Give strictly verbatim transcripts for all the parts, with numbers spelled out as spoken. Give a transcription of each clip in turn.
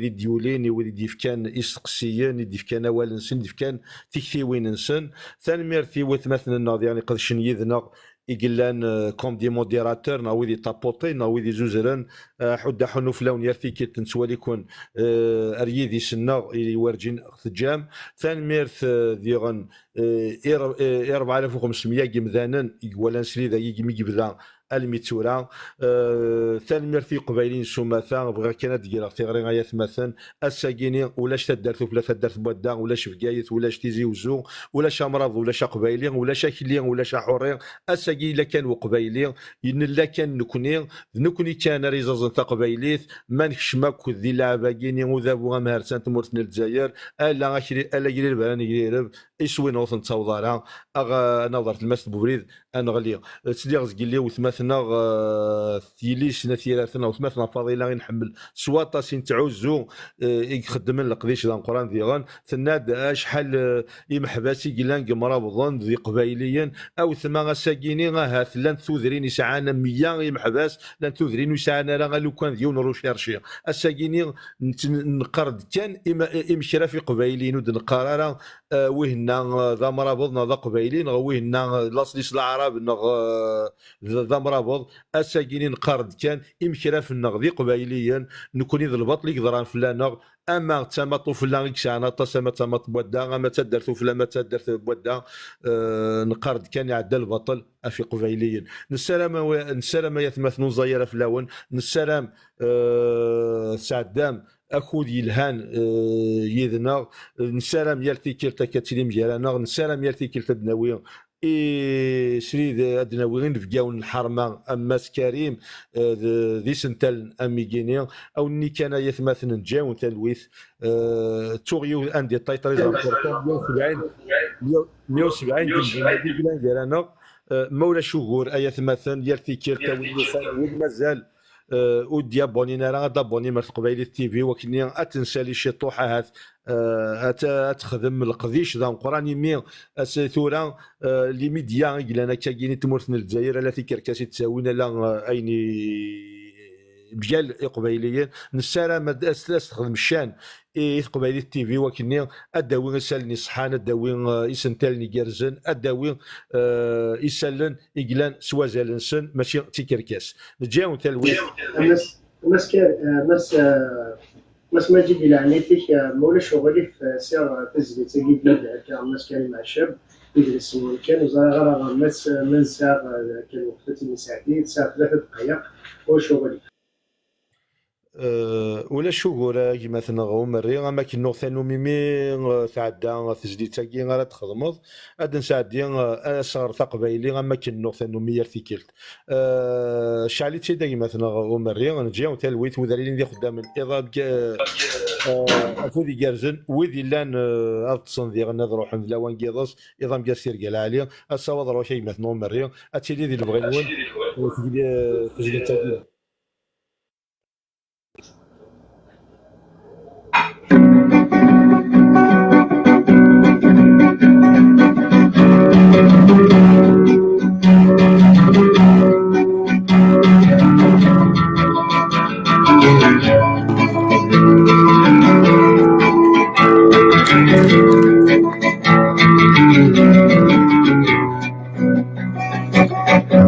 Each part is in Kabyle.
i d-yulin, i wid i d-yefkan isteqsiyen, i d-yefkan awal-nsen, i d-yefkan tiktiwin-nsen. Tanemmirt i watmaten-nneɣ diɣen iqedcen yid-neɣ, i yellan, euh, comme des modérateurs, neɣ wid iṭapuṭin, neɣ wid izuzren. Euh, ḥudda ḥunnu fell-awen yar tikkelt, nettwali-ken, euh, ar yidis-nneɣ i werǧin teǧǧam. Tanemmirt, euh, diɣen, euh, i re-, euh, i rebɛa alaf u xemsemya n yimdanen i iwalan srid-agi imi yebda almi d tura. Euh, tanemmirt i Yiqbayliyen s umata. Bɣiɣ kan ad d-greɣ tiɣri, ay atmaten. Ass-agi-ni ulac taddart ufella taddart n wadda, ulac Bgayet, ulac Tizi Uzzu, ulac amrabeḍ, ulac aqbayli, ulac akli, ulac aḥurri. Ass-agi yella kan uqbayli, nella kan nekni, d nekni kan ara iẓaẓen taqbaylit. Ma nekcem akk di lɛab-agi-ni udabu amhersan n tmurt n Lezzayer, ala akli, ala agrireb ara negrereb, iswi-nneɣ ur t-nettaweḍ ara, aɣ-, ad naweḍ ar tlemmast n ubrid, ad neɣli. Ttliɣ zgelli wetmaten-nneɣ, eh, Yelli-s n At Yiraten, wetmaten-nneɣ Faḍila i nḥemmel s waṭas, i nettɛuzzu, eh, i ixeddmen leqdic d ameqqran diɣen. Tenna-d acḥal, eh, imeḥbas i yellan deg imrabḍen d iqbayliyen. A wetma, ass-agi-ni ahat llant tudrin yesɛan meyya imeḥbas, llant tudrin ur yesɛan ara alukan d yiwen n rucirci. Ass-agi-ni nett-, neqqar-d kan im-, imekraf iqbayliyen, ur d-neqqar ara, eh, wihenna, eh, d amrabeḍ neɣ d aqbayli, neɣ wihenna, eh, laṣel-is d aɛrab neɣ, eh, d, d amrabeḍ. Ass-agi-ni neqqar-d kan imekraf-nneɣ d iqbayliyen, nekni d lbaṭel i yeḍran fell-aneɣ, ama d tamaṭ ufella i yesɛan aṭas, ama d tamaṭ n wadda, ama d taddart ufella, ama d taddart n wadda, eh, neqqar-d kan iɛedda lbaṭel ɣef iqbayliyen. Nessaram a wa-, nessaram ay atmaten ur nẓay ara fell-awen, nessaram, eh, tesɛeddam akud yelhan, eh, yid-neɣ, nessaram yal tikkelt akka ad tilim gar-aneɣ, nessaram yal tikkelt ad d-nawi i srid, ad d-nawi inebgawen n lḥerma am Mass Karim, eh, d, d isental am igini. Awenni kan ay atmaten n ǧawen talwit, eh, tuɣ yiw-, un détail très important, meyya u sebɛin, meyya u sebɛin d imdanen i yellan gar-aneɣ, eh, ma ulac ugur ay atmaten, yal tikkelt a win yufan, win mazal, eh, ur d-yabonnin ara, ad d-abonnim ar Teqbaylit T V, wakken ad tt-nsali ciṭuḥ ahat, eh, ad t-, ad texdem leqdic d ameqqran, imi ass tura, eh, les médias i yellan akkagi n tmurt n Lezzayer, ala tikerkas i d-ttawin, ala, eh, ayen i, mgal iqbayliyen. Nessaram ad, ad s-, ad s-texdem ccan i, i Teqbaylit T V, wakken ad d-tawi isallen iṣeḥḥan, ad d-tawi, eh, isentallen igerrzen, ad d-tawi, eh, isallen i yellan s wazal-nsen, mačči d tikerkas. Neǧǧa-yawen talwit. Mass, Mass Kar-, eh, Mass, eh, Mass Maǧid, di leɛnayt-ik, eh, ma ulac uɣilif, eh, sɛiɣ, eh, tazlit-agi d yid-k, eh, Mass Karim Ɛacab, idles-nwen kan, ur ẓriɣ ara, eh, Mass, eh, ma nesɛa, eh, kan lweqt ad tt-id-nesɛeddi, tesɛa tlata dqayeq, ma ulac uɣilif. Eh, ulac ugur a gma-tneɣ Umerri, am akken nuɣ tanumi mi, eh, tɛedda tezlit-agi ara txedmeḍ, ad d-nesɛeddi, eh, asɣar taqbayli am akken nuɣ tanumi yar tikkelt. Eh, cɛel-itt-id a gma-tneɣ Umerri, neǧǧa talwit wid ara yilin d ixeddamen, iḍ amg-, eh, eh, afud igerrzen, wid illan, eh, ad ṭṭsen diɣen ad ruḥen d lawan n yiḍes, iḍ amgas tirga lɛali, asawaḍ ɣur-k a gma-tneɣ Umerri, ad tili di lebɣi-nwen, eh, tegli-, eh, tezlit-agi.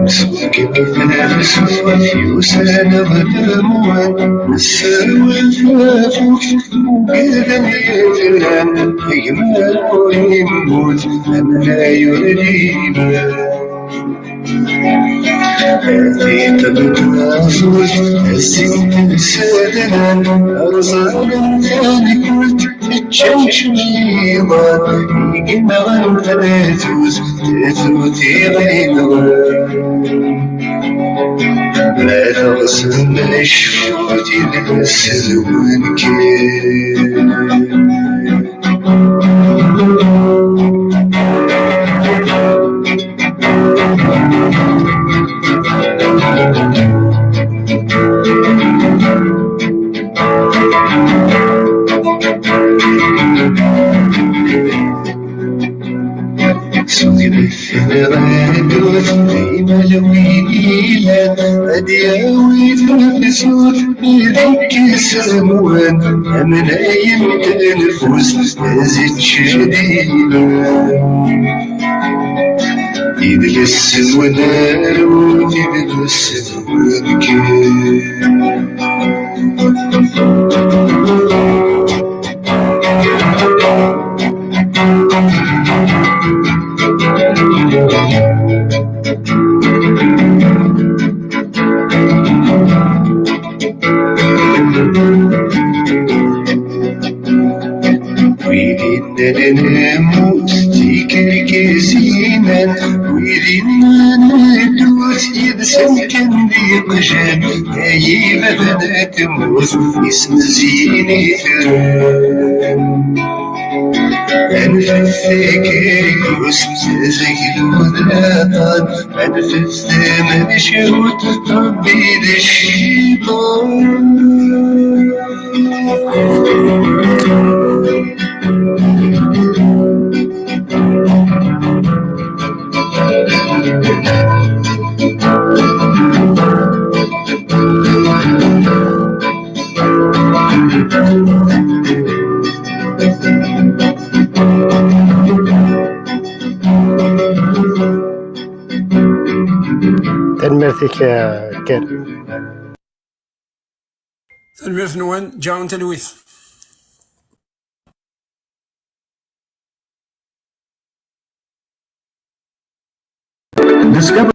Msukbiten ɣef ṣṣwat yusan ɣer lmut, nesserwat tafukt, ugaden yetran, gma ur yemmut, amnay ur d-yemmut. Tiṭ n tnaẓurt, a zzin temsadran, rẓan tankult, ččan cmiḍan, igenɣan tratut, tratut iɣinɣan. Ma teɣsem lecfut idles d wunkan. Sugret ɣer ddut, imal win ilan, ad Yawi tafsut, ibekkes amwan, amnayen tanfust, aziččadin. Idles n wadaru, idles n webkir. Wid innalen lmut, tikerkas inan, wid innan ddut, yid-sen kan d iqjan, ay ibadan n tmurt, ismezziyen itran. Anfet takerkust, azaglu d laṭan, anfet tamacahut, Rebbi d cciṭan. Tanemmirt-ik, eh, Ken. Tanemmirt-nwen, ǧǧan talwit. Discover